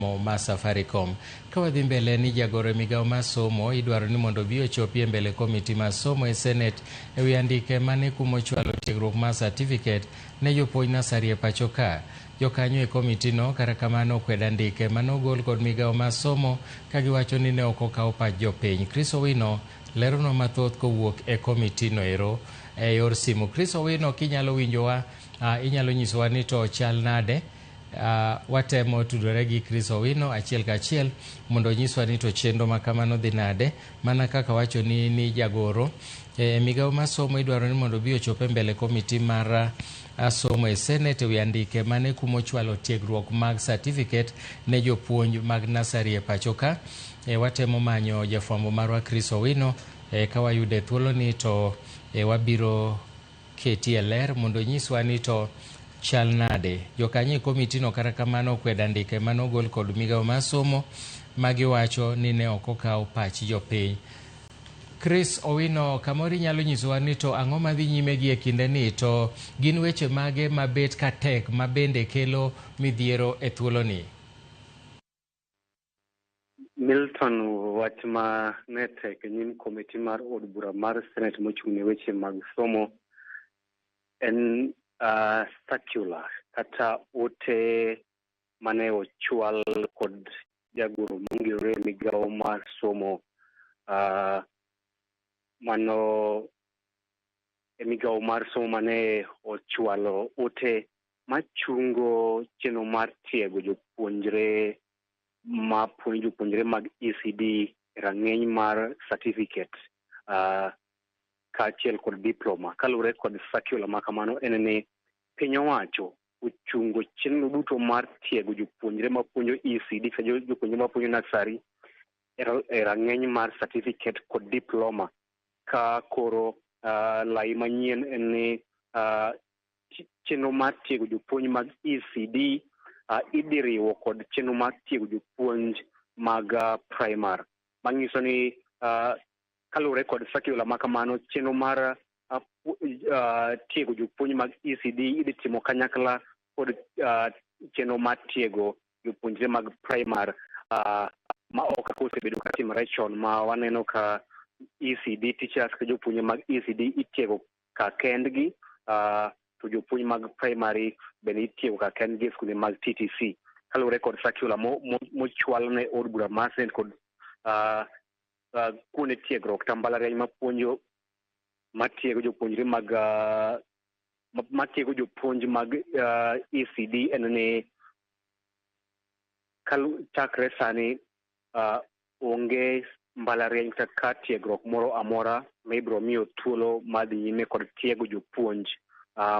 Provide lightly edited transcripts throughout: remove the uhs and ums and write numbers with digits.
Ma Safaricom. Ka wadhi mbele ni jagoro e migawo mar somo idwaro ni mondo obi ochopi e mbele komiti mar somo e Senate e wi andike mane kumo chwalo tiegruok mar certificate ne jopuonj nasari e pacho ka. Jokanyo e komiti no kata kamano okwedo andike mane ogol kod migawo mar somo ka giwacho ni ne ok okaw pach jopiny. Chris Owino leronwa mathoth kowuok e komiti no ero e yor simu. Chris Owino, kinyalo winjowa, inyalo nyisowa ni to chal nade? Watemo tudore gi Chris Owino achiel kachiel mondo onyiswa ni to chenro ma kamano dhi nade. Mana kaka wacho ni jagoro e migawo mar somo idwaro ni mondo obi ochop e mbele komiti mar somo e Senate e wi andike mane kumo chwalo tiegruok mag certificate ne jopuonj mag nasari e pacho ka. Watemo manyo jafwambo marwa Chris Owino, ka wayude thuoloni to wabiro keti e ler mondo onyiswa ni to chal nade. Jokanyo e komiti no kata kamano okwedo andike mane ogol kod migawo mar somo magiwacho ni ne ok okaw pach jopiny. Chris Owino, kamoro inyalo nyisowa ni to ang'o madhi nyime gi e kinde ni, to gin weche mage mabet ka tek ma bende kelo midhiero e thuoloni? Milton, wach ma ne tek e nyim komiti mar od bura mar Senate mochung' ne weche mag somo en circular kata ote mane ochwal kod jagoro mongirore e migawo mar somo, mano e migawo mar somo mane ochwalo ote machungo chenro mar tiego jopuonjre ma puonjo jopuonjre mag ECD e rang'iny mar certificate kaachiel kod diploma. Kaluwore kod circular ma kamano, en ni piny owacho ochungo chenro duto mar tiego jopuonjre mapuonjo ECD kata jopuonjre mapuonjo nursery e rang'iny mar certificate kod diploma, ka koro lai manyien en ni chenro mar tiego jopuonj mag ECD idhi riwo kod chenro mar tiego jopuonj mag primary, manyiso ni kaluwore kod circular ma kamano, chenro mar tiego jopuonj mag ECD idhi timo kanyakla kod chenro mar tiego jopuonjre mag primary, ma ok kaka osebedo ka timore chon ma waneno ka ECD teachers ka jopuonje mag ECD itiego ka kendgi, to jopuonj mag primary bende itiego ka kendgi e skunde mag TTC. Kaluwore kod circular mochwal ne od bura mar Senate kod kuonde tiegruok kata mbalariany mapuonjo matiego jopuonjre mag matiego jopuonj mag ECD en ni chakre sani onge mbalariany kata kar tiegruok moro amora ma ibiro miyo thuolo mar dhi nyime kod tiego jopuonj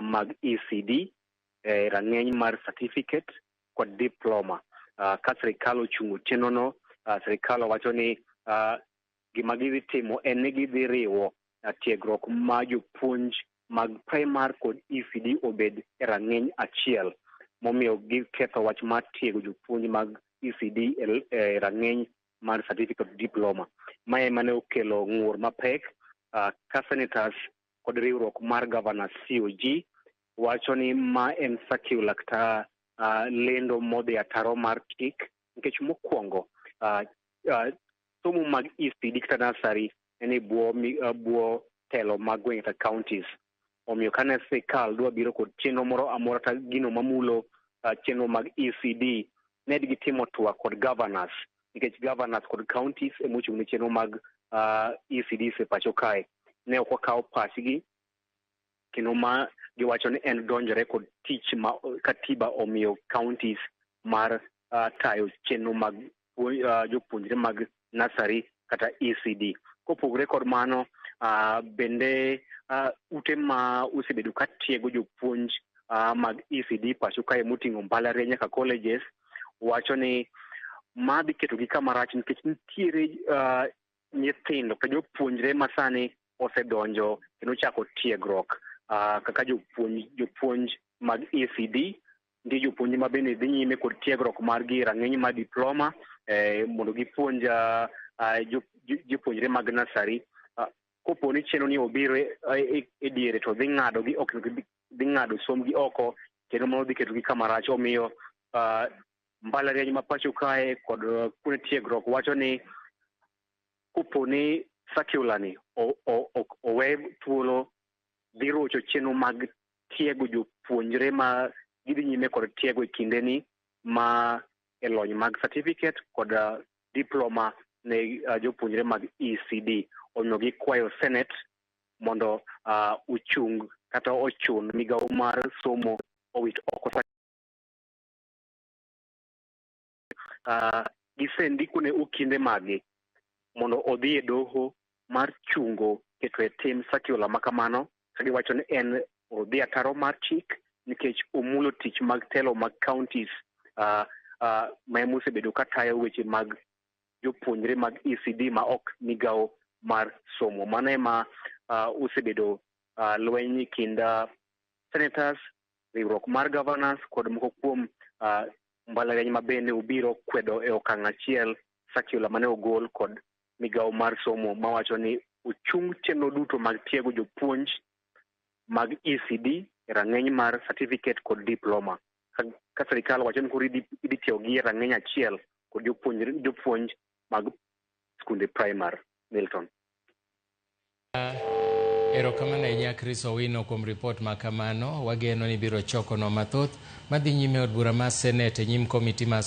mag ECD e rang'iny mar certificate kod diploma. Ka sirikal ochungo chenro no, sirikal owacho ni gima gidhi timo en ni gidhi riwo tiegruok ma jopuonj mag primary kod ECD obed e rang'iny achiel, momiyo giketho wach mar tiego jopuonj mag ECD e rang'iny mar certificate diploma. Mae mane okelo ng'ur mapek, ka senators kod riwruok mar governors COG wacho ni ma en circular kata lendo modhi ataro mar chik, nikech mokwongo somo mag ECD kata nursery en e bwo telo mag gwenge kata counties. Omiyo kane sirikal dwa biro kod chenro moro amora kata gino mamulo chenro mag ECD, ne gitimo twak kod governors, nikech governors kod counties emochung' ne chenro mag ECDs e pacho kae. Ne ok wakawo pachgi, kendo ma giwacho ni en donjore kod tich ma katiba omiyo counties mar tayo chenro mag jopuonjre mag nursery kata ECD. Kopogore kod mano, bende ute ma osebedo ka tiego jopuonj mag ECD pacho kae moting'o mbalariany nyaka colleges wacho ni ma dhi ketogi kama rach, nikech nitiere nyithindo kata jopuonjre ma sani osedonjo kendo chako tiegruok kaka jopuonj mag ECD. Nitie jopuonj ma bende dhi nyime kod tiegruok margi e rang'iny mar diploma mondo gipuonj jopuonjre mag nursery. Kopo ni chenro ni obiro e diere to dhi ng'ado gi ok dhi ng'ado sombgi oko, kendo mano dhi ketogi kama rach. Omiyo Mbalariany ma pacho kae kod kuonde tiegruok wacho ni kopo ni circular ni owe thuolo dhi rocho chenro mag tiego jopuonjre ma gidhi nyime kod tiego e kindeni ma e lony mag certificate kod diploma ne jopuonjre mag ECD. Omiyo gikwayo Senate mondo ochung kata ochun migawo mar somo owit oko gisendiko ne okinde maggi mondo odhi e doho mar chungo keto e tim circular ma kamano, ka giwacho ni en odhi ataro mar chik nikech omulo tich mag telo mag counties ma ema osebedo ka tayo weche mag jopuonjre mag ECD ma ok migawo mar somo. Mano ema osebedo lweny e kind senators, riwruok mar governors kod moko kuom mbalariany ma bende obiro kwedo e okang' achiel circular mane ogol kod migawo mar somo mawacho ni ochung chenro duto mag tiego jopuonj mag ECD e rang'iny mar certificate kod diploma. Ka sirikal wacho ni koro idhi tiyogi e rang'iny achiel kod jopuonj mag skunde primary. Milton. Erokamano ahinya Chris Owino kuom ripot ma kamano. Wageno ni biro chokonwa mathoth madhi nyime e od bura mar Senate e nyim komiti mar